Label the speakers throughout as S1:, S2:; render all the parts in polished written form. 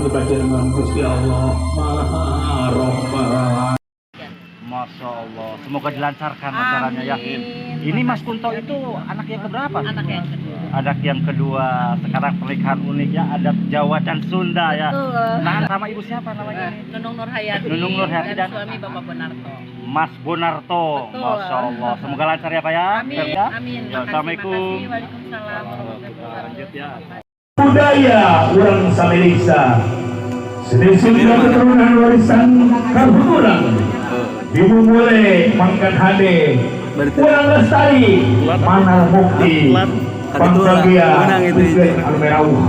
S1: Baca dengan Gusti Allah Maha Rahman.
S2: Masya Allah, semoga dilancarkan acaranya ya.
S3: Amin.
S2: Ini Mas Kunto itu anak yang keberapa?
S3: Anak yang kedua.
S2: Anak yang kedua. Sekarang pernikahan unik ya, adat Jawa dan Sunda ya.
S3: Betul.
S2: Nah, sama ibu siapa namanya ini?
S3: Nunung Nurhayati.
S2: Nunung Nurhayati
S3: dan suami Bapak Bonarto.
S2: Mas Bonarto.
S3: Betul.
S2: Masya Allah, semoga lancar ya Pak ya.
S3: Amin.
S2: Ya.
S3: Amin.
S2: Ya,
S3: Makasih,
S2: Assalamualaikum.
S3: makasih. Waalaikumsalam warahmatullahi wabarakatuh.
S2: Lanjut ya.
S1: Budaya urang samiriksa seni Sunda keturunan warisan kaluhuran dimumule mangkan hade urang lestari manar mukti pangbagia pikeun anu merauh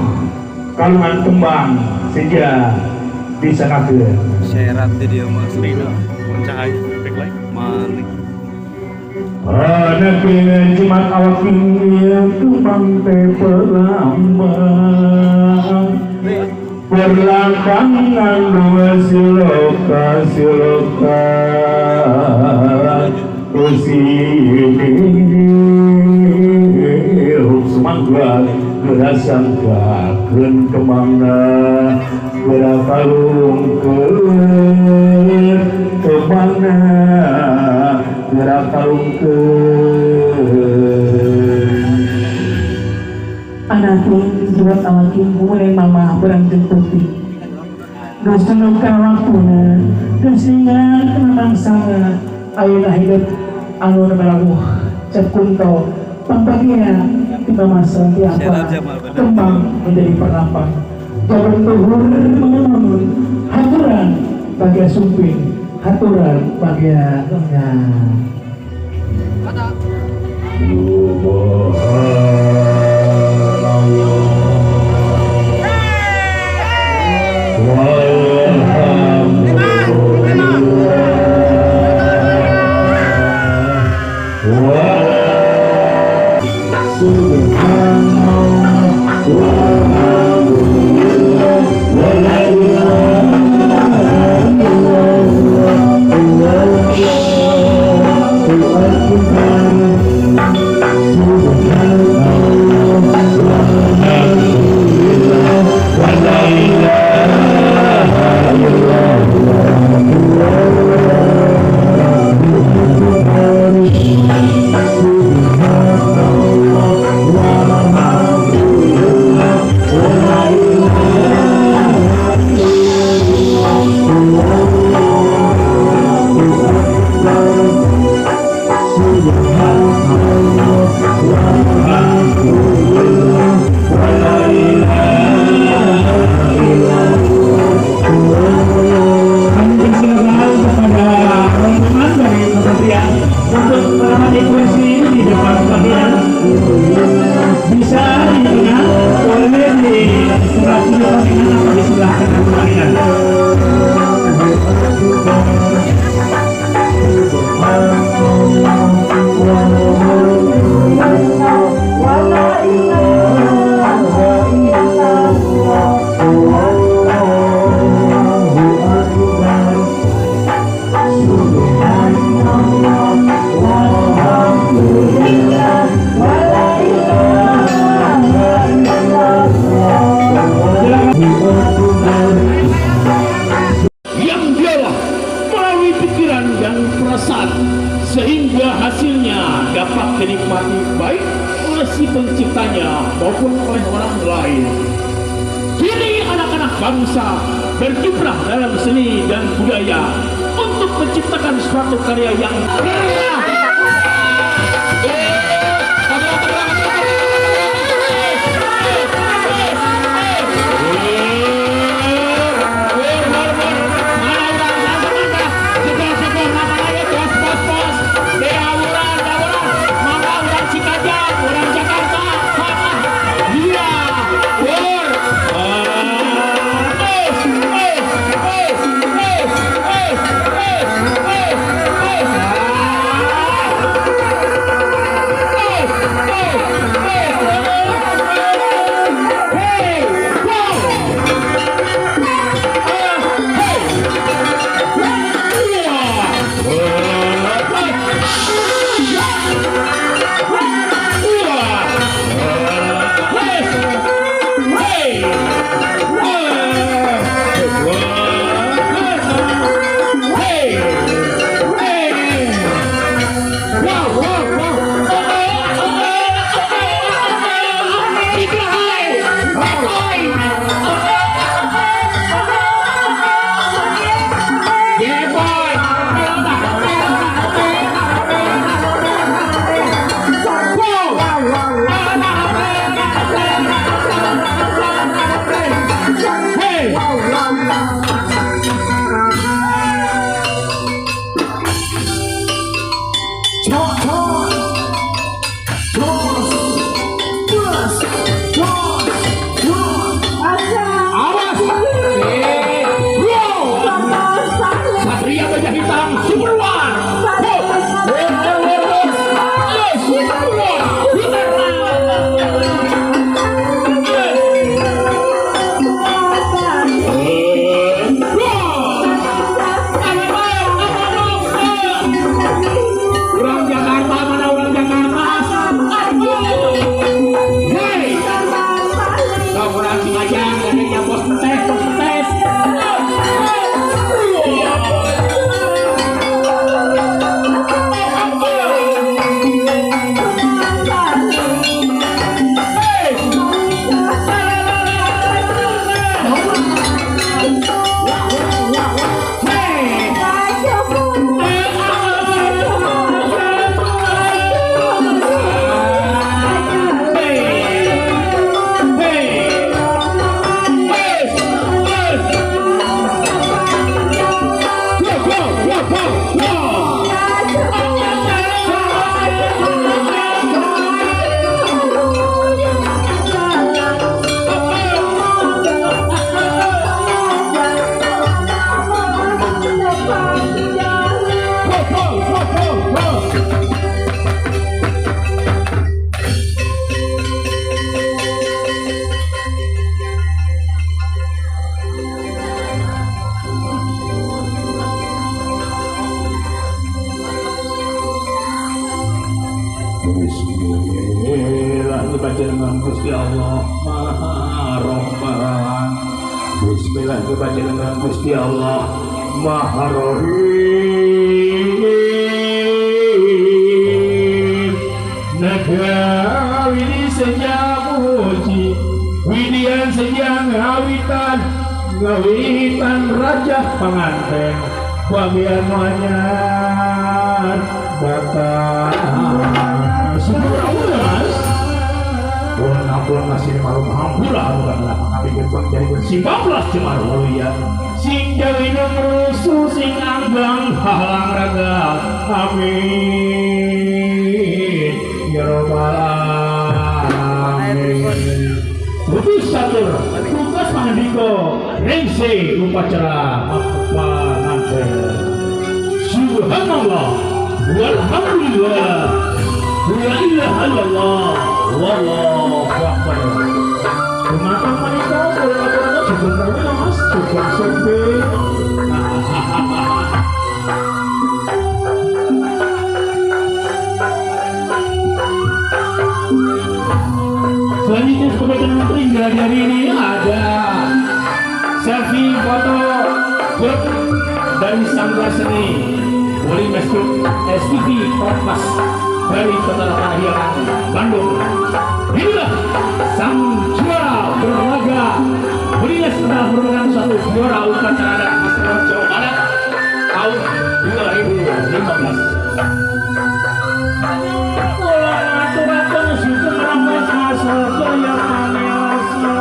S1: kalungan kembang seja disanakeun.
S4: Syarat dia masuk. Malik.
S1: Anak jimat awak kembang teh perlambang perlambangan dua siloka siloka usini sumangga gerasangkakeun kembangna geura kalungkeun kembangna geura kalungkeun.
S5: Anaking jiwat awaking mulai mama berang jeung putih. Geus tunduh kana waktuna, geus ningan kana mangsana, ayeuna hidup anu merawuh cep Kunto pangbagia ti mama ti apa kembang menjadi perlambang. Jagung tuhur mengenun haturan bagia sumping, haturan bagia lengan. Kami persilakan kepada rombongan dari kementerian untuk menempati kursi di depan kalian. Bisa di tengah, boleh di sebelah kiri kalian atau di sebelah kanan kalian.
S1: Yang dialah melalui pikiran dan perasaan sehingga hasilnya dapat dinikmati baik oleh si penciptanya maupun oleh orang lain. Kini anak-anak bangsa berkiprah dalam seni dan budaya untuk menciptakan suatu karya yang Bismillah dibaca dengan Gusti Allah Maha Rahman. Bismillah dibaca dengan Gusti Allah Maha Rahim. Naga widi senja puji, widian senja ngawitan, ngawitan raja pengantin, bagian anyar batas. Sempurna ampun masih malu hampura bukanlah tapi gercok jadi bersibablas cemar waluya sing jawinung rusuh sing anggang halang raga amin ya robbal alamin. Putus satur tugas pangandika rengse upacara pengantin. Subhanallah walhamdulillah la ilaha illallah wallahu akbar. Dumateng menika kula aturaken sugeng rawuh Mas, sugeng sumpe. Selanjutnya sebagai menteri hari ini ada selfie foto grup dari Sanggar Seni Wali Mesjid STV Kompas dari Kota Parahyangan, Bandung. Inilah sang juara berlaga Berinas telah merupakan satu juara upacara adat nasional Jawa Barat tahun 2015. Kula ngaturaken sugeng rawuh sedaya pamirsa.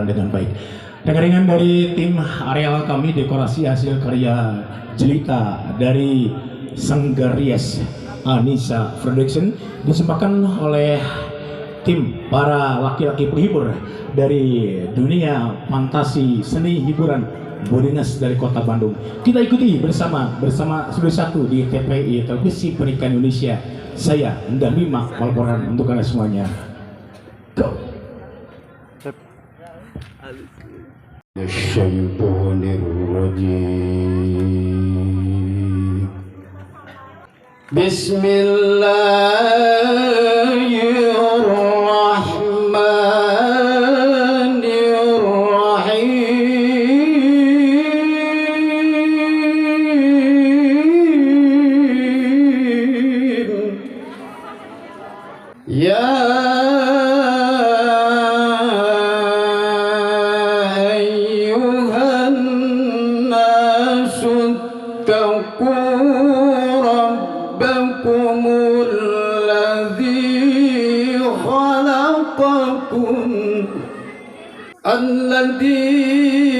S1: Dengan baik. Rekan-rekan dari tim areal kami dekorasi hasil karya jelita dari Sanggaries Anissa Production disembahkan oleh tim para laki-laki penghibur dari dunia fantasi seni hiburan Bodinas dari Kota Bandung. Kita ikuti bersama bersama Studio 1 di TPI Televisi Pendidikan Indonesia. Saya Ndamima melaporkan untuk Anda semuanya. Go.
S6: الشيطان الرجيم بسم الله الرحمن الرحيم يا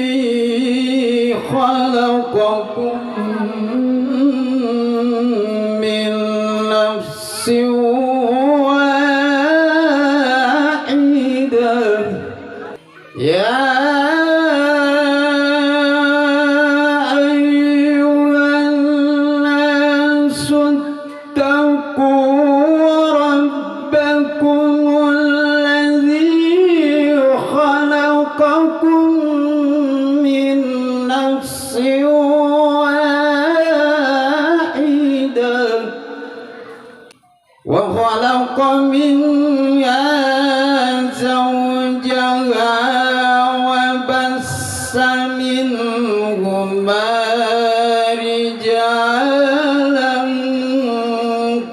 S6: الذي خلقكم من نفس واحدة يا أيها الناس اتقوا ربكم الذي خلقكم من نفس واحدة وخلق منها زوجها وبث منهما رجالا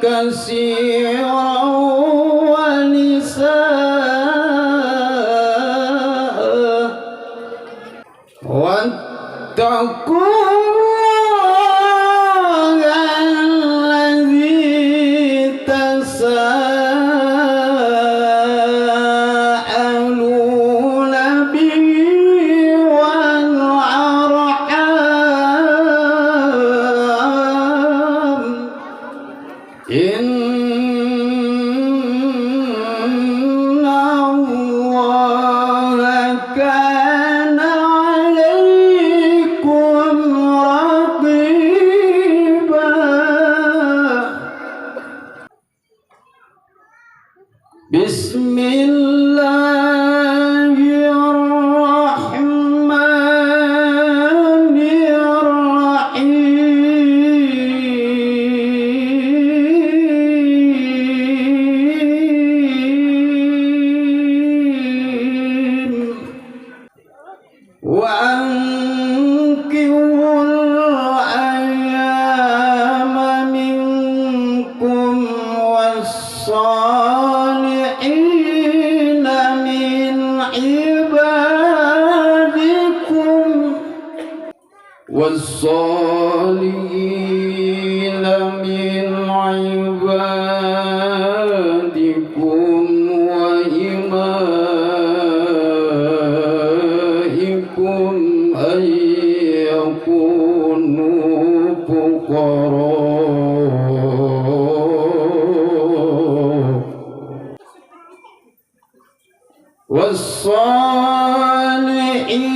S6: كثيرا ونساء واتقوا الله الذي تساءلون به والأرحام إن الله كان عليكم رقيبا. بسم الله الرحمن الرحيم. وأنكحوا الأيام منكم والصالحين من عبادكم والصالحين من عبادكم وإمائكم أن يكونوا فقراء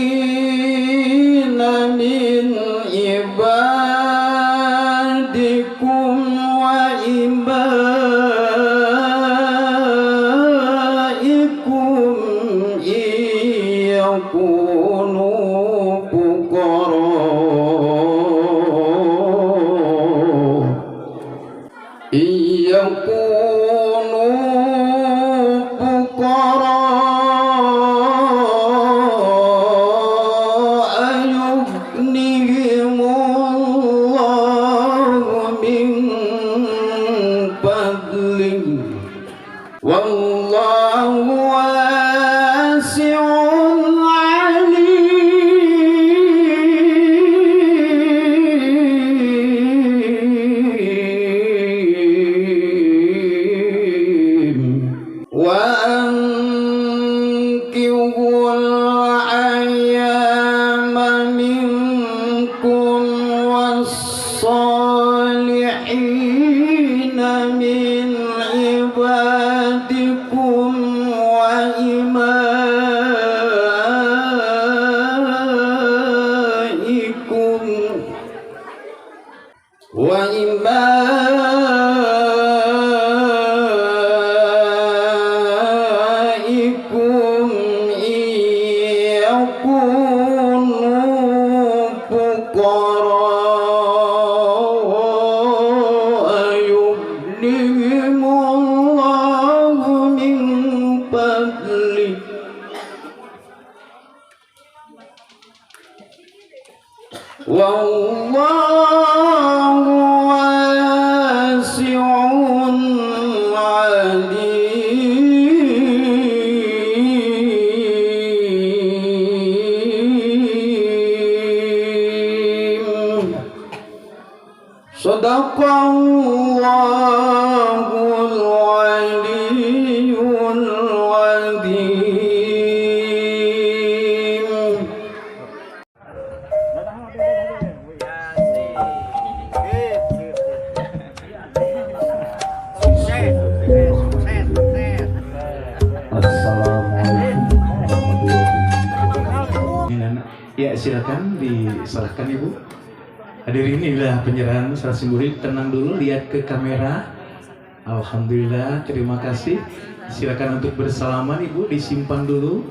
S6: والصالحين من عبادكم وإمائكم إن يكونوا فقراء إن يكونوا فقراء يغنهم الله من فضله والله واسع عليم. وأنكحوا الأيام منكم والصالحين من عبادكم وإمائكم وإمائكم إن يكونوا فقراء يغنهم الله من فضله والله واسع عليم. صدق الله العلي العظيم.
S1: Assalamualaikum warahmatullahi wabarakatuh. Ya, silakan diserahkan Ibu. Hadirin, inilah penyerahan salah simbolik. Tenang dulu, lihat ke kamera. Alhamdulillah, terima kasih. Silakan untuk bersalaman Ibu, disimpan dulu.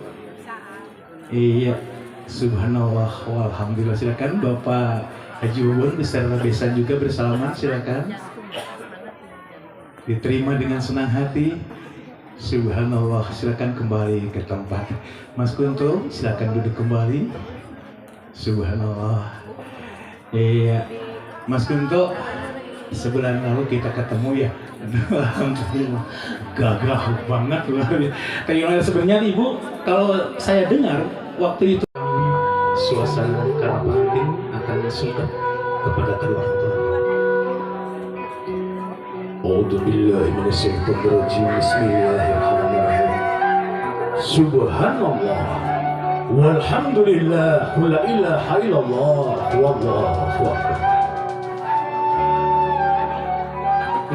S1: Iya, subhanallah, walhamdulillah. Silakan Bapak Haji Bubun beserta besan juga bersalaman, silakan. Diterima dengan senang hati. Subhanallah, silakan kembali ke tempat. Mas Kunto, silakan duduk kembali. Subhanallah. Iya, Mas Kunto, Sebulan lalu kita ketemu ya. Alhamdulillah, gagah banget loh. Kayak sebenarnya Ibu, kalau saya dengar waktu itu suasana karena pengantin akan sungkem kepada kedua orang tua.
S6: A'udzu billahi minasyaitonir rajim. Bismillahirrahmanirrahim. Subhanallah walhamdulillah la ilaha illallah wallahu akbar.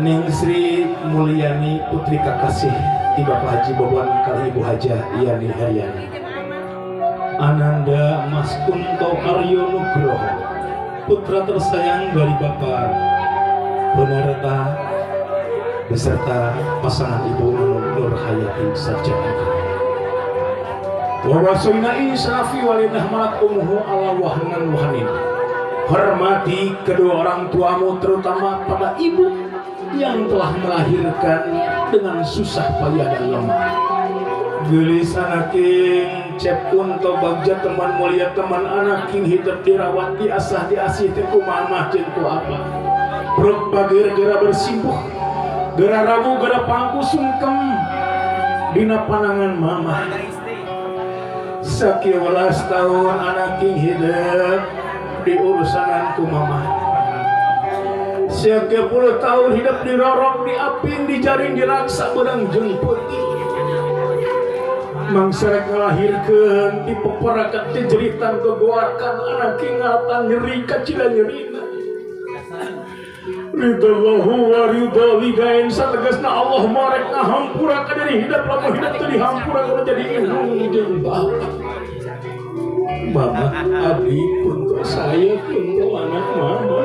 S1: Ning Sri Mulyani putri kakasih ti Bapak Haji Bobon kali Ibu Hajah Yani Heriani. Ananda Mas Kunto Karyo Nugroho, putra tersayang dari Bapak Bonarta beserta pasangan Ibu Nur Hayati Sarjana. Wa wasoina insafi walinah malak umuhu ala wahnan wahanin. Hormati kedua orang tuamu, terutama pada ibu yang telah melahirkan dengan susah payah dan lemah. Gelis anaking Cep Kunto bagja teman mulia teman anaking hidup dirawat diasah diasih teh ku mamah jeung ku abah. Brok bageur gera bersimpuh, gera rabu gera pangku sungkem dina panangan mamah. 11 tahun anaking hidup diurusanan ku mamah. 10 tahun hidup dirorok, diaping, dijaring, diraksa beurang jeung putih. Mangsa ngalahirkeun ti peparakan jejeritan kegoakan anaking ngalatan nyeri kacila nyerina. Ridallahu wa ridha ligain sategasna Allah marek ngahampura ka diri hidup lamun hidup teu dihampura kudu jadi indung jeung bapak. Mama abdi untuk saya untuk anak mama.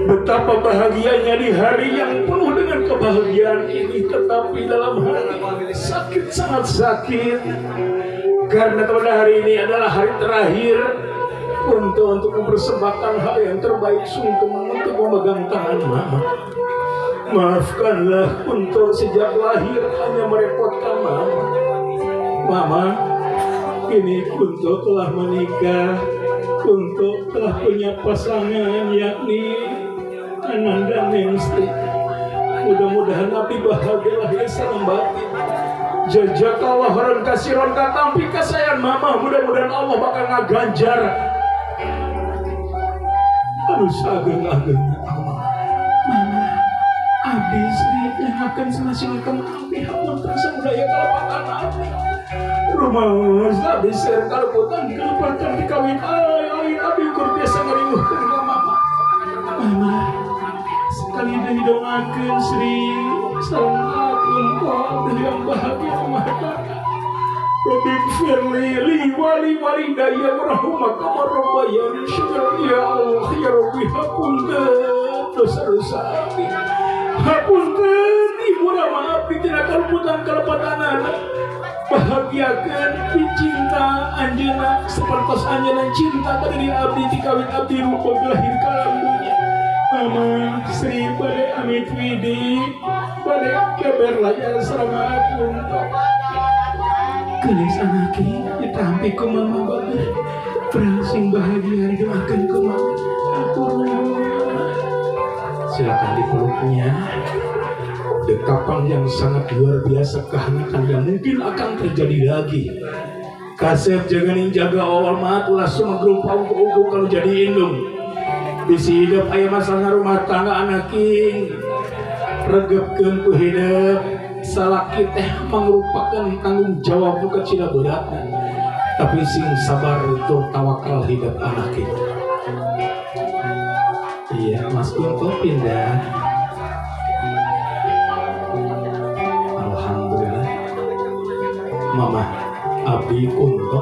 S1: Betapa bahagianya di hari yang penuh dengan kebahagiaan ini, tetapi dalam hati sakit, sangat sakit. Karena pada hari ini adalah hari terakhir untuk mempersembahkan hal yang terbaik sungkem untuk memegang tangan mama. Maafkanlah untuk sejak lahir hanya merepotkan mama. Mama, ini Kunto telah menikah, Kunto telah punya pasangan yakni Ananda Nengstri. Mudah-mudahan abdi bahagia lahir salam batin. Jazakallah khairan kasiron katampi kasayan mama. Mudah-mudahan Allah bakal ngaganjar anu sageung-ageungna Allah. Mama, abdi Sri yang akan semakin abdi hapunten samudaya kalepatan abdi. Rumah abdi seur kaleputan kalepatan dikawin ai abdi kur biasa ngaringuhkeun ka mama. Mama, sekali deui doakeun Sri sareng abdi yang bahagia rumah tangga. Rabbi firli li wali walidayya warahmaka kama rabbayani shighara. Ya Allah ya Rabbi hapunten dosa-dosa abdi. Hapunten ibu rama abdi tina kaluputan kalepatanana. Bahagiakeun dicinta anjeunna sapertos anjeunna cinta ka diri abdi dikawin abdi rupa lahir ka alam dunya. Mama Sri bade amit widi bade keber layar sareng Kunto. Gelis anaki ditampi ku mama bager. Berasing bahagia didoakeun ku mama. Atur silakan dipeluknya. Dekapan yang sangat luar biasa, kehangatan yang mungkin akan terjadi lagi. Kasep jangan jaga awal mat ulah sumegrum paung kalau jadi indung. Bisi hidup aya masalah rumah tangga anaking. Regepkeun ku hidup salaki teh mangrupakeun tanggung jawab nu kacida beratna. Tapi sing sabar itu tawakal hidup anaking. Iya, Mas Kunto pindah. Alhamdulillah. Mama abdi Kunto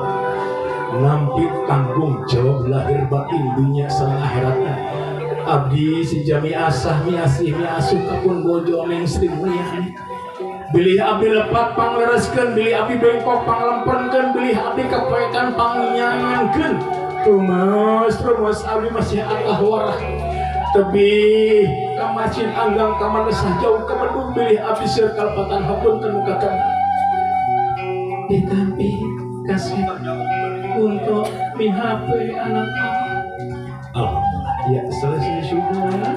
S1: nampi tanggung jawab lahir batin dunia sareng akhiratna. Abdi si jami asah mi asih mi asuh kapun bojo Neng Sri Mulyani. Bilih abdi lepat panglereskeun, bilih abdi bengkok panglempenkeun, bilih abdi kapoekan pangnyangankeun. Rumus rumus abdi masih atah warah. Tebih ka masjid anggang ka madrasah jauh ka Bandung bilih abdi seur kalepatan hapunten nu kakang. Ditampi kasih untuk mihape anak. Alhamdulillah. Ya, selesai sudah.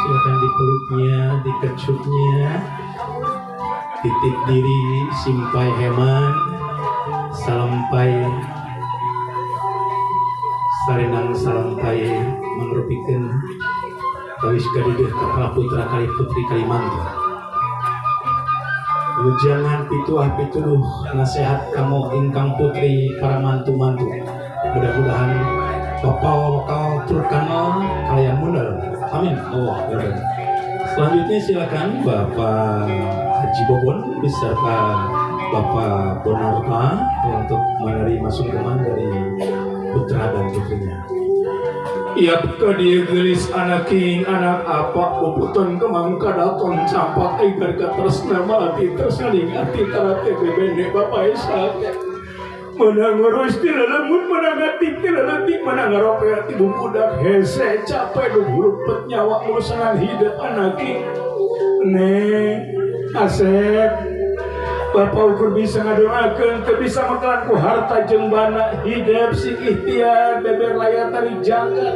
S6: Silakan dipeluknya, dikecupnya. Titip diri simpai heman salampai sarenang salampai mangrupikeun kawis kadideuh kapala putra kali putri Kalimantan. Wejangan pituah pituduh nasihat kamu ingkang putri para mantu-mantu. Mudah-mudahan bapak wakal terkenal kalian mundur. Amin. Allah ya. Selanjutnya silakan Bapak Haji Bobon beserta Bapak Bonarta untuk menerima sungkeman dari putra dan putrinya.
S1: Iap ka dieu geulis anaking anak apa puputon kemang kadaton campak igar katresna malati tersaling ati tarate bebene bapak esa menang ngurus ti lelemun menang ngatik ti leletik menang ngarope ti bubudak hese capek nu hurupet nyawa ngurusan hidup anaking. Neng Asep, bapak ukur bisa ngadoakeun teu bisa makalan ku harta jeung bana hidup sing ikhtiar beber layar tari jangka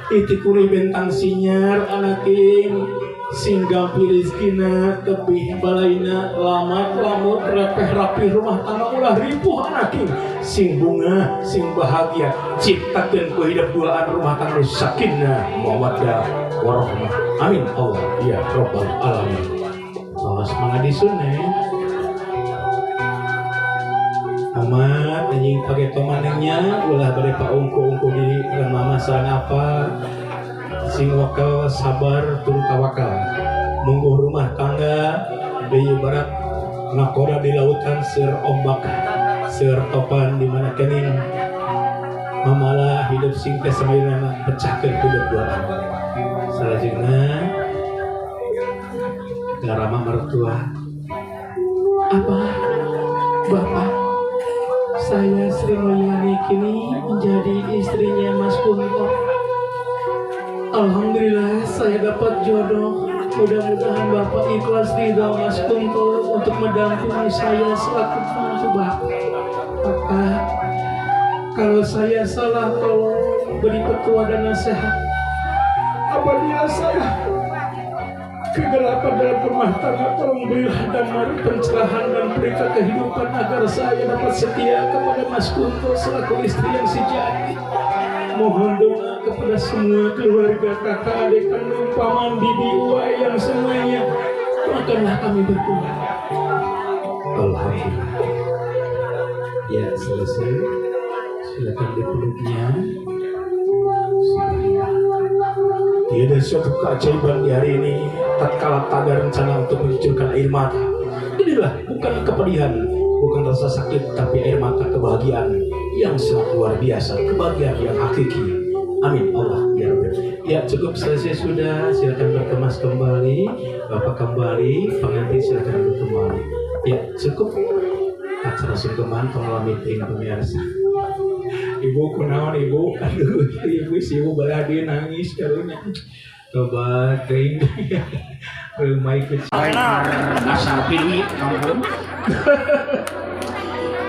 S1: iti kuri bentang sinyar anaking sing gampil rezekina tebih balaina lamat lamut repeh rapih rumah tangga ulah ripuh anaking sing bunga sing bahagia ciptakeun ku hidup duaan rumah tangga sakinah mawaddah warahmah. Amin Allah ya rabbal alamin. Awas mangga disunne. Amat anjing pakai tomanengnya ulah bade paungku-ungku di mama sareng apa sing wakal sabar tur tawakal mungguh rumah tangga deui barat nakoda di lautan seur ombak seur topan di mana kening mamala hidup sing teh samailana pecahkeun hidup duaan. Salajengna garama mertua apa bapak saya Sri Mulyani kini menjadi istrinya Mas Kunto. Alhamdulillah saya dapat jodoh. Mudah-mudahan bapak ikhlas ridho Mas Kunto untuk mendampingi saya selaku mantu bapak. Bapak, kalau saya salah tolong beri petua dan nasihat. Apabila saya kegelapan dalam rumah tangga, tolong berilah damar pencerahan dan berita kehidupan agar saya dapat setia kepada Mas Kunto selaku istri yang sejati. Mohon doa kepada semua keluarga, kakak, adik, kandung, paman, bibi, uai yang semuanya. Doakanlah kami berdua.
S6: Alhamdulillah. Ya selesai. Silakan dipeluknya.
S1: Tiada suatu keajaiban di hari ini tatkala tak ada rencana untuk mencucurkan air mata. Inilah bukan kepedihan, bukan rasa sakit, tapi air mata kebahagiaan yang sangat luar biasa, kebahagiaan yang hakiki. Amin Allah ya Rabbi.
S6: Ya cukup selesai sudah, silakan berkemas kembali, bapak kembali, pengantin silakan kembali. Ya cukup acara sungkeman pengelola meeting pemirsa.
S1: Ibu kunaon ibu, aduh ibu si ibu baladi nangis karunya. Coba teuing rumah ikut.
S5: Asal pilih kampung.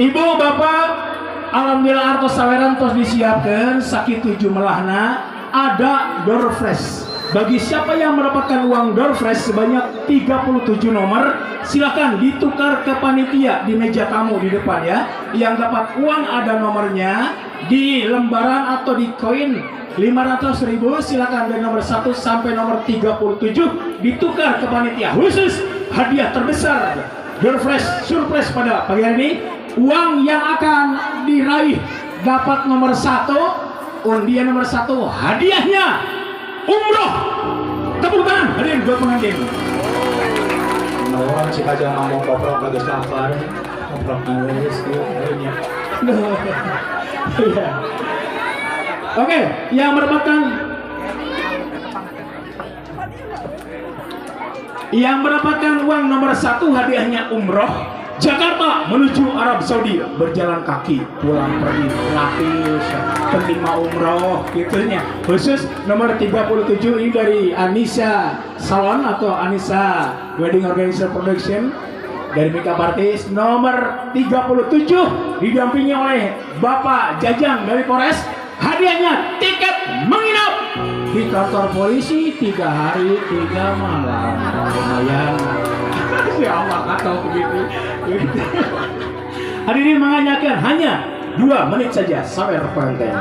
S5: Ibu bapak, alhamdulillah artos saweran tos disiapkan sakitu jumlahna ada door fresh. Bagi siapa yang mendapatkan uang door fresh sebanyak 37 nomor, silakan ditukar ke panitia di meja tamu di depan ya. Yang dapat uang ada nomornya di lembaran atau di koin 500.000, silakan dari nomor 1 sampai nomor 37 ditukar ke panitia. Khusus hadiah terbesar door fresh surprise pada pagi hari ini, uang yang akan diraih dapat nomor 1, undian nomor 1, hadiahnya umroh. Tepuk tangan hadirin buat pengantin.
S6: Orang Cikajang ngomong koprok bagus lapar, koprok nangis gitu.
S5: Iya. Oke, yang mendapatkan uang nomor 1 hadiahnya umroh Jakarta menuju Arab Saudi berjalan kaki pulang pergi gratis penerima umroh gitunya. Khusus nomor 37 ini dari Anissa Salon atau Anissa Wedding Organizer Production dari makeup artist nomor 37 didampingi oleh Bapak Jajang dari Polres, hadiahnya tiket menginap
S1: Di kantor polisi 3 hari 3 malam. Lumayan. Siapa atau begitu. Hadirin menganyakan hanya 2 menit saja sawer pengantin.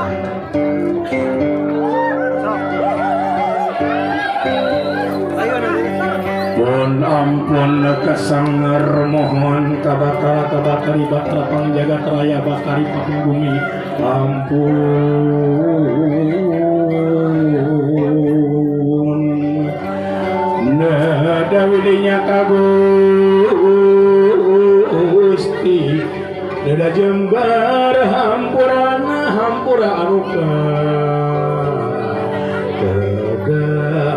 S1: Pun ampun kesanger mohon kabakara kabakari bakra pangjagat raya bakari paping bumi ampun nada widinya ka Gusti nada jembar hampurana hampura anuka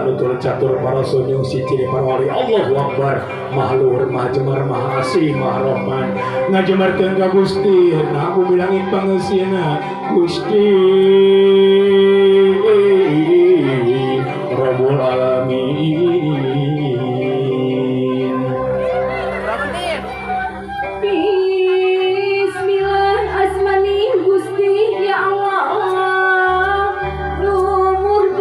S1: nutur catur para sunyung si ciri para wali Allahu Akbar maha luhur maha jemar maha asih maha rohman ngajemarkeun ka Gusti nah aku bilangin pangeusina Gusti Rabbul Alamin.
S7: Bismillah asmani Gusti ya Allah lumur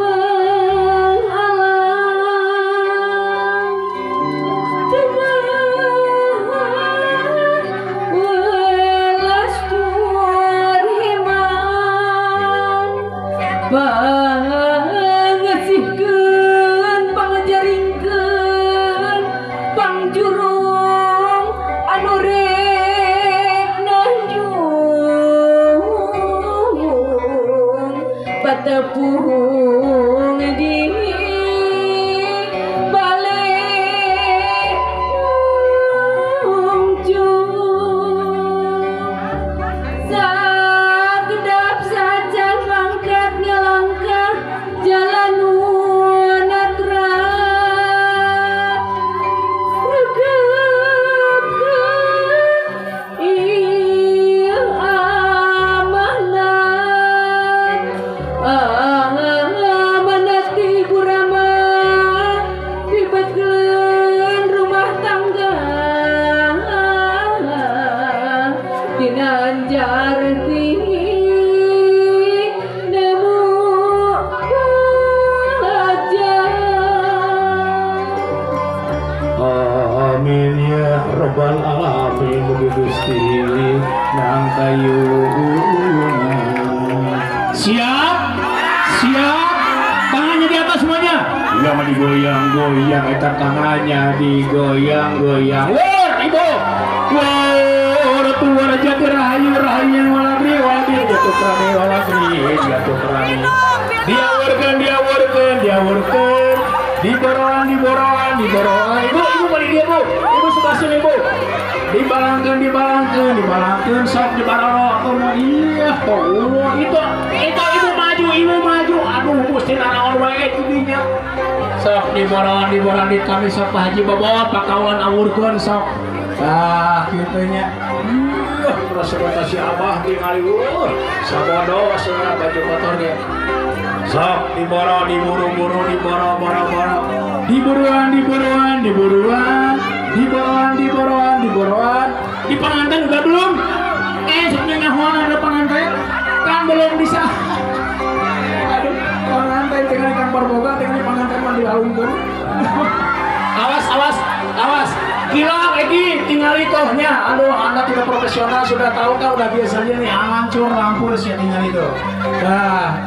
S7: pangasihkeun pangajaringkeun pangjurung anu rek nanjung patepung di balik ujung sakedap sajan mangkat ngalangkah jalan natra regepkeun ieu amanat amanat ti Burama dibetkeun rumah tangga dinanjar ti nemu baja.
S1: Amin ya rabbal alamin. Mugi Gusti nang kayuna. Siap? Siap? Tangannya di atas semuanya. Jangan digoyang-goyang, eta tangannya digoyang-goyang. Wor, ibu. Wor, tuar jati rahayu rahayu walagri walagri jatuh kerami walagri jatuh kerami. Diawurkeun diawurkeun diawurkeun. Diboroan diboroan diboroan. Ibu, ibu balik dia bu. Ibu sebelah sini bu. Dibalangkeun dibalangkeun dibalangkeun sok dibaroro aku mau iya tuh itu ibu maju ibu maju aduh gusti nanaon wae didinya sok diboroan diboroan di kami sok Pak Haji Bobot pakawan awurkeun sok ah kitu nya terus kata si abah tingali sabodo cenah baju kotor ge sok diboro diburu-buru diboro boro boro diburuan diburuan diburuan diboroan diboroan diboroan di pengantin udah belum sebenarnya ngahoan ada pengantin kan belum bisa aduh pengantin tinggal di kamar boga tinggal di pengantin mah dilalungkeun awas awas awas gila Egi tinggal tohnya aduh anda tidak profesional sudah tahu kan udah biasanya nih hancur lampu sih tinggal itu nah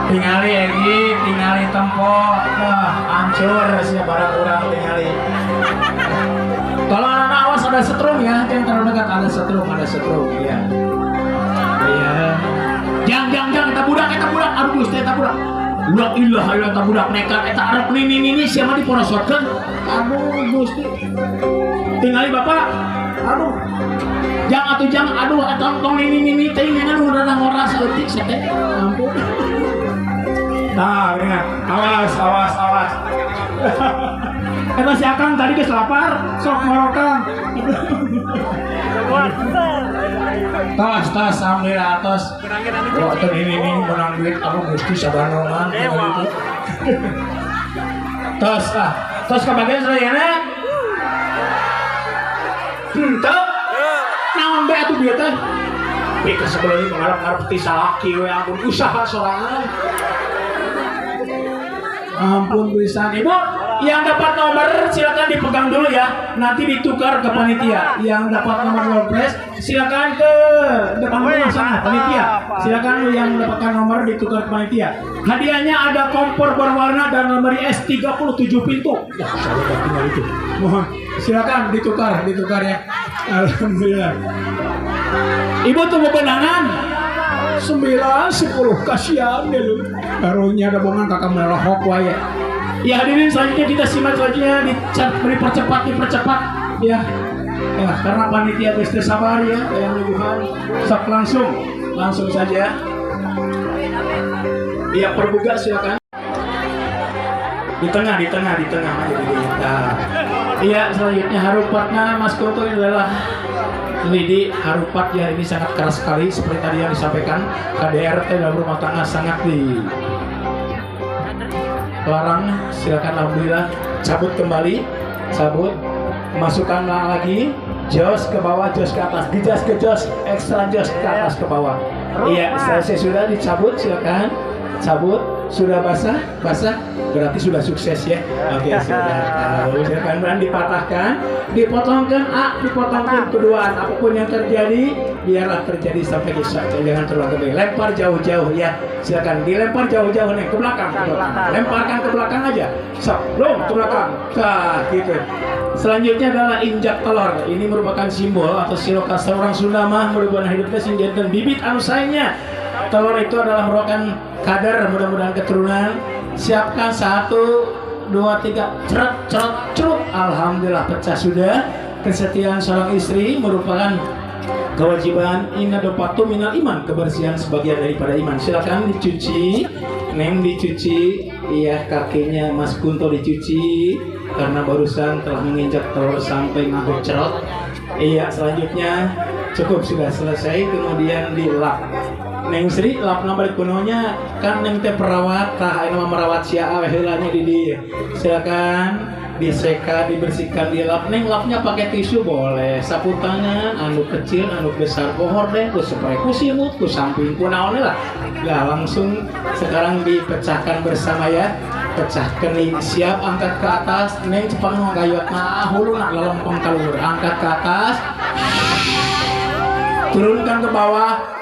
S1: tingali Egi tingali tempo nah hancur sih barang kurang tingali tolong anak awas ada setrum ya jangan terlalu dekat ada setrum ya iya jang jang eta budak aduh Gusti eta budak la ilaha illallah eta budak nekat eta arep nini siapa diporosotkeun aduh Gusti tingali bapak aduh jang atuh jang aduh eta tong nini teh ngan urang ngoras leutik sia teh ampun. Nah, ingat. Awas, awas, awas. Eta si Akang tadi geus lapar, sok ngorokang. Tos, tos, alhamdulillah tos. Wah, teu ini menang duit aku Gusti sabanongan itu. Tos ah, tos kabagian sadayana. Henteu. Naon bae atuh bieu teh?
S6: Tapi sebelum ini mengharap-harap ti salaki we ampun usaha sorangan. Ampun tulisan ibu yang dapat nomor silakan dipegang dulu ya, nanti ditukar ke panitia. Yang dapat nomor door prize silakan ke depan rumah sana panitia. Silakan yang mendapatkan nomor ditukar ke panitia. Hadiahnya ada kompor berwarna dan lemari es 37 pintu. Wah, saya tinggal itu. Mohon silakan ditukar, ditukar ya. Alhamdulillah. Ibu tunggu benangan. 9, 10 kasihan deh lu. Barunya ada bongan kakak melohok wae. Ya hadirin selanjutnya kita simak selanjutnya dipercepat, dipercepat ya. Ya karena panitia geus teu sabar ya yang nyuguhan sok langsung, langsung saja. Ya perbuka silakan. Di tengah, di tengah, di tengah aja di tengah. Iya selanjutnya harupatnya Mas Kunto ini adalah lidi harupat ya, ini sangat keras sekali seperti tadi yang disampaikan. KDRT dalam rumah tangga sangat dilarang. Silakan alhamdulillah cabut kembali, cabut, masukkan lagi, jos ke bawah, jos ke atas, gejas ke jos, ekstra jos ke atas ke bawah. Iya, selesai sudah dicabut, silakan cabut. Sudah basah, basah, berarti sudah sukses ya. Oke, sudah. Silakan dan dipatahkan, dipotongkan A, dipotongkan keduaan. Apapun yang terjadi, biarlah terjadi sampai bisa. Jangan terlalu lebih. Lempar jauh-jauh ya. Silakan dilempar jauh-jauh nih ke belakang, ke belakang. Lemparkan ke belakang aja. Sok, belum ke belakang. Nah, gitu. Selanjutnya adalah injak telur. Ini merupakan simbol atau siloka seorang Sunda mah merupakan hidupnya sing dan bibit anu saenya. Telur itu adalah merupakan kader, mudah-mudahan keturunan. Siapkan 1, 2, 3, cerut, cerut, cerut. Alhamdulillah pecah sudah. Kesetiaan seorang istri merupakan kewajiban. Inna dopatu minal iman, kebersihan sebagian daripada iman. Silakan dicuci, neng dicuci, iya kakinya Mas Kunto dicuci karena barusan telah menginjak telur sampai nganggo cerot. Iya selanjutnya cukup sudah selesai, kemudian dilap. Neng Sri lapna balik kunonya kan neng teh perawat tah ayeuna mah merawat sia we heula nya di dieu. Silakan diseka, dibersihkan, dilap. Neng lapnya pakai tisu boleh, sapu tangan anu kecil anu besar bohor deh ku spray ku simut ku samping ku naon lah. Nah, langsung sekarang dipecahkan bersama ya. Pecah kening, siap angkat ke atas. Neng cepang nu gayot nah huluna lelempeng ka luhur. Angkat ke atas. Turunkan ke bawah.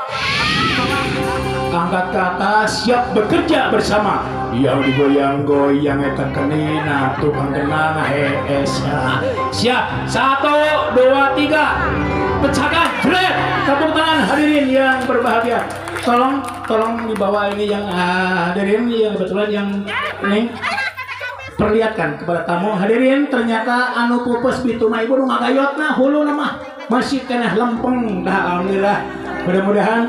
S6: Angkat ke atas, siap bekerja bersama. Yang digoyang-goyang eta kenina, tukang kena hees. Siap, 1, 2, 3. Pecahkan, jret. Tepuk tangan hadirin yang berbahagia. Tolong, tolong dibawa ini yang hadirin yang kebetulan yang ini perlihatkan kepada tamu. Hadirin ternyata anu pupes bitu mah ibu nu ngagayotna huluna mah masih keneh lempeng. Dah alhamdulillah. Mudah-mudahan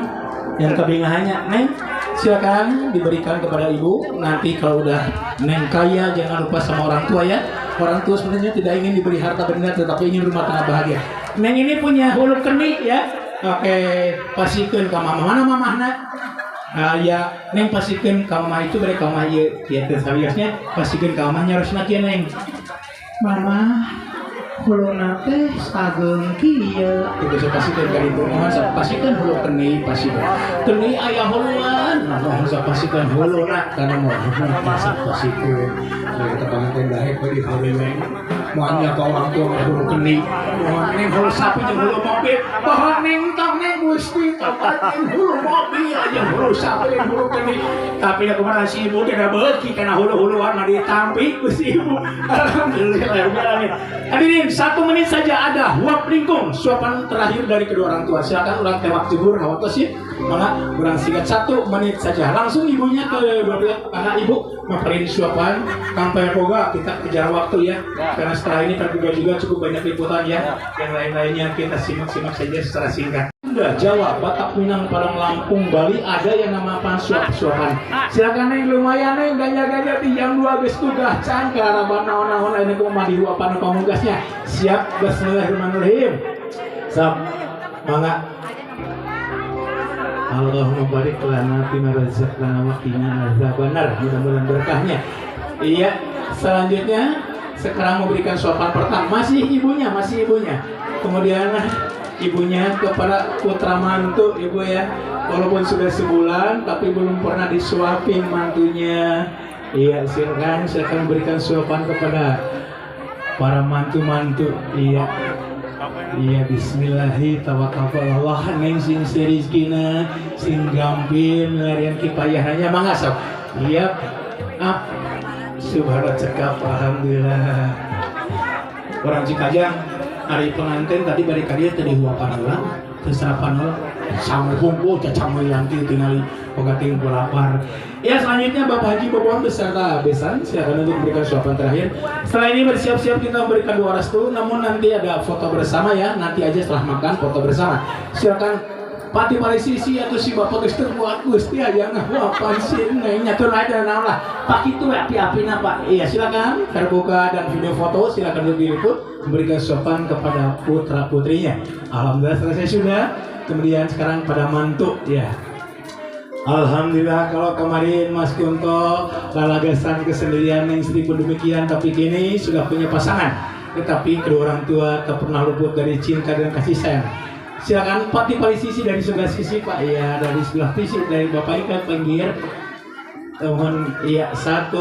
S6: yang kebingahannya neng silakan diberikan kepada ibu. Nanti kalau udah neng kaya jangan lupa sama orang tua ya. Orang tua sebenarnya tidak ingin diberi harta benda tetapi ingin rumah tangga bahagia. Neng ini punya hulu keni ya. Oke, pasikeun ka mama. Mana mamahna? Ya, neng pasikeun ka mama itu bere ka mama ieu. Kieu teh sawiosnya pasikeun ka mamah nyarosna kieu neng. Mama huluna teh sageung kieu. Itu sok pasikeun ka ditu. Mohon sok pasikeun hulu keni pasikeun. Keni aya huluan. Nah, mohon sok pasikeun huluna kana mohon sok pasikeun. Kita panganten daek we di hulu neng. Moalnya ka orang tua mah hulu keni. Mohon neng hulu sapi jeung hulu mobil. Mohon neng tong neng Gusti tong neng hulu mobil jeung hulu sapi jeung hulu keni. Tapi da kumaha si ibu teh da beuki kana hulu-huluan mah ditampi ku si ibu. Alhamdulillah. Hadirin 1 menit saja ada huap lingkung suapan terakhir dari kedua orang tua. Silakan ulang tewak jubur hawatos ya. Maka kurang singkat 1 menit saja. Langsung ibunya ke dua belah anak ibu memberi suapan. Kang Poga kita kejar waktu ya. Karena setelah ini terduga juga cukup banyak liputan ya. Yang lain-lainnya kita simak-simak saja secara singkat. Sunda, Jawa, Batak, Minang, Padang, Lampung, Bali ada yang nama suap-suapan. Silakan neng lumayan neng gaya-gaya di jam 2 geus tugah can karaban naon-naon aya kumaha dihuapan pamungkasnya. Siap bismillahirrahmanirrahim. Sap mangga. Allahumma barik lana fima razaqtana wa qina azabannar. Mudah-mudahan berkahnya. Iya, selanjutnya sekarang memberikan suapan pertama masih ibunya, masih ibunya. Kemudian Ibunya kepada putra mantu ibu ya. Walaupun sudah sebulan tapi belum pernah disuapin mantunya. Iya, silakan, silakan berikan suapan kepada para mantu-mantu. Iya. Iya, bismillahi tawakkalullah neng sing serizkina sing gampil milarian kipayahnya mangga sok. Iya. Up. Subhanallah cekap, alhamdulillah. Orang Cikajang hari pengantin tadi bari ka dieu teu dihuapan heula, teu sarapan heula. Sanggup cacang yanti tingali boga ting lapar. Ya, selanjutnya Bapak Haji Bobon beserta besan silakan untuk memberikan suapan terakhir. Setelah ini bersiap-siap kita memberikan doa restu, namun nanti ada foto bersama ya, nanti aja setelah makan foto bersama. Silakan Pati sisi atau si bapak geus teu kuat Gusti aya ngahuapan si neng nya teu aja naon lah. Pak kitu we api-apina Pak. Iya, silakan terbuka dan video foto silakan untuk diliput memberikan suapan kepada putra putrinya. Alhamdulillah selesai sudah. Kemudian sekarang pada mantu ya. Alhamdulillah kalau kemarin Mas Kunto lalagasan kesendirian yang Sri pun demikian, tapi kini sudah punya pasangan. Tetapi kedua orang tua tak pernah luput dari cinta dan kasih sayang. Silakan Pak di sisi dari sebelah sisi Pak ya, dari sebelah sisi dari Bapak Ikan pinggir. Mohon iya, 1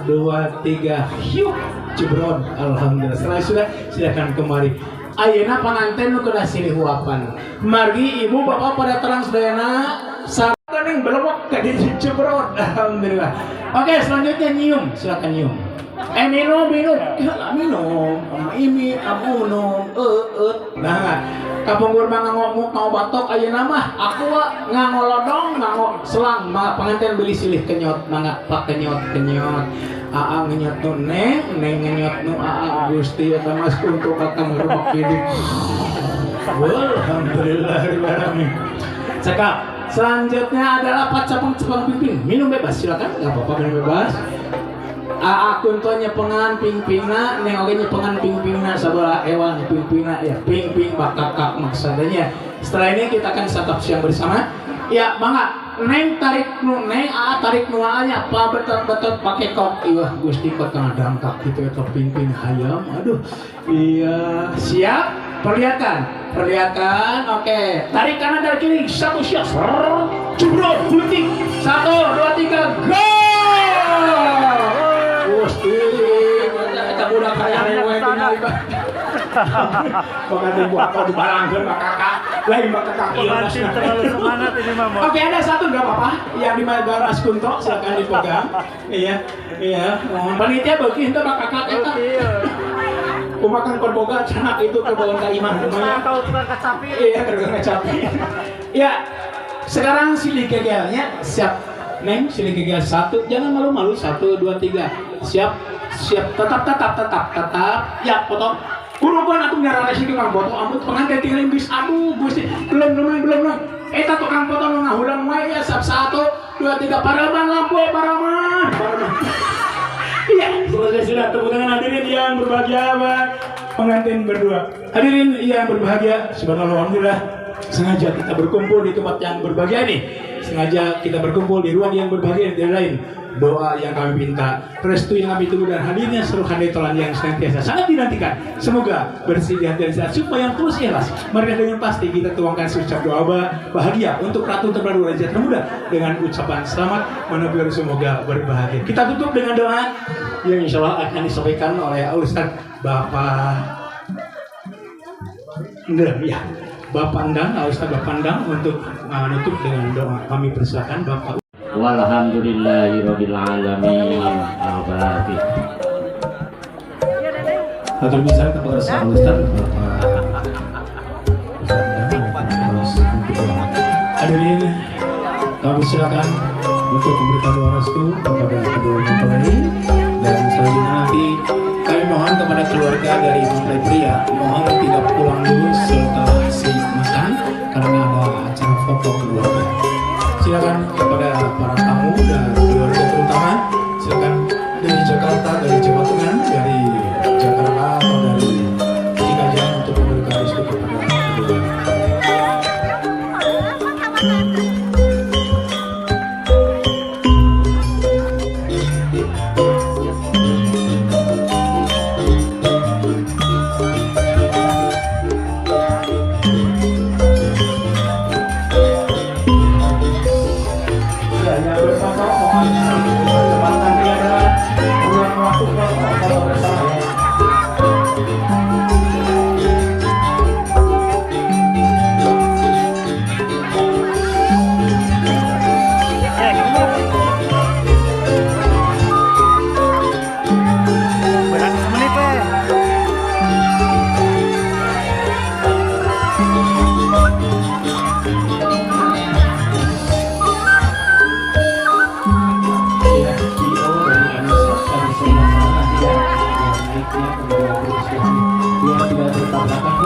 S6: 2 3 hiup jebron. Alhamdulillah. Setelah sudah silakan kemari. Ayeuna panganten nu kedah silih huapan. Margi ibu bapak pada terang sedayana sareng belewek ka di jebrot. Alhamdulillah. Oke, selanjutnya nyium, silakan nyium. Minum, minum. Ya, minum. Ini amunum, Nah, kapungkur mah nganggo ngau batok ayeuna mah aku ngangolodong nganggo selang mah panganten beli silih kenyot mangga pak kenyot kenyot. Aa ngenyot nu neng, neng ngenyot nu aa Gusti eta Mas Kunto kakang rumah hidup. Alhamdulillah alamin. Cekap. Selanjutnya adalah Pak Capang-capang pimpin. Minum bebas silakan, enggak apa-apa minum bebas. Aa Kunto nyepengan pingpingna, neng oge nyepengan pingpingna sabaraha ewan pingpingna ya, pingping bakakak maksadanya. Setelah ini kita akan santap siang bersama. Ya, mangga. Neng tarik nu neng, aa tarik nu aa-nya, pa betot-betot pakai kok. Iwah Gusti kok tengah dangkak gitu eta pingping hayam. Aduh. Iya, siap? Perlihatkan. Perlihatkan. Oke. Tarik kanan dari kiri. Satu siap. Jebrot bunting. 1 2 3 go. Gusti, eta budak kaya rewe tinggal. Pengantin buat kau dibarangkeun ka kakak, lain ka kakak.
S2: Pengantin terlalu semangat ini Mama.
S6: Oke, ada satu enggak apa-apa yang dipegang Mas Kunto, silakan dipegang. Iya, iya. Panitia beuki henteu ka kakak eta. Kumaha kan boga canak itu kebawa ka imah lumayan.
S2: Tahu tukang kacapi.
S6: Iya, tukang kacapi. Ya. Sekarang silih gegelnya siap. Neng, silih gegel 1, jangan malu-malu. 1 2 3. Siap, siap, tetap, tetap, tetap, tetap. Ya, potong. Kuruban atuh nyarana si tukang potong ampun pengantin tinggalin bis. Aduh, Gusti, belum, belum, belum, belum. Eta tukang potong ngahulang wae ya. Siap, 1 2 3. Paraman lampu, paraman. Paraman. Iya, selesai sudah. Tepuk tangan hadirin yang berbahagia, Pak. Pengantin berdua. Hadirin yang berbahagia, subhanallah, alhamdulillah. Sengaja kita berkumpul di tempat yang berbahagia ini. Sengaja kita berkumpul di ruang yang berbahagia dan lain. Doa yang kami minta, restu yang kami tunggu, dan hadirnya seluruh handetolan yang senantiasa sangat dinantikan. Semoga bersih di hati dan sehat supaya yang terus ikhlas. Mari dengan pasti kita tuangkan seucap doa bahagia untuk Ratu Terbaru Raja Termuda dengan ucapan selamat menuju semoga berbahagia. Kita tutup dengan doa yang insya Allah akan disampaikan oleh Ustaz Bapak Ndang, ya. Bapak Ndang, Ustaz Bapak Ndang untuk menutup dengan doa. Kami persilakan Bapak.
S8: Walhamdulillahirabbil alamin. Al-Fatihah.
S6: Atur bisa kepada Ustaz Bapak Ustaz Ndang. Hadirin, kami silakan untuk memberikan doa restu kepada kedua mempelai, dan selanjutnya nanti kami mohon kepada keluarga dari mempelai pria, mohon tidak pulang dulu setelah si makan karena ada acara foto keluarga. Silakan kepada para tamu dan keluarga terutama, silakan dari Jakarta, dari Jawa Tengah, dari Jakarta atau dari Cikajang untuk memberikan restu kepada kedua. Kemudian terus biar tidak bertabrakan.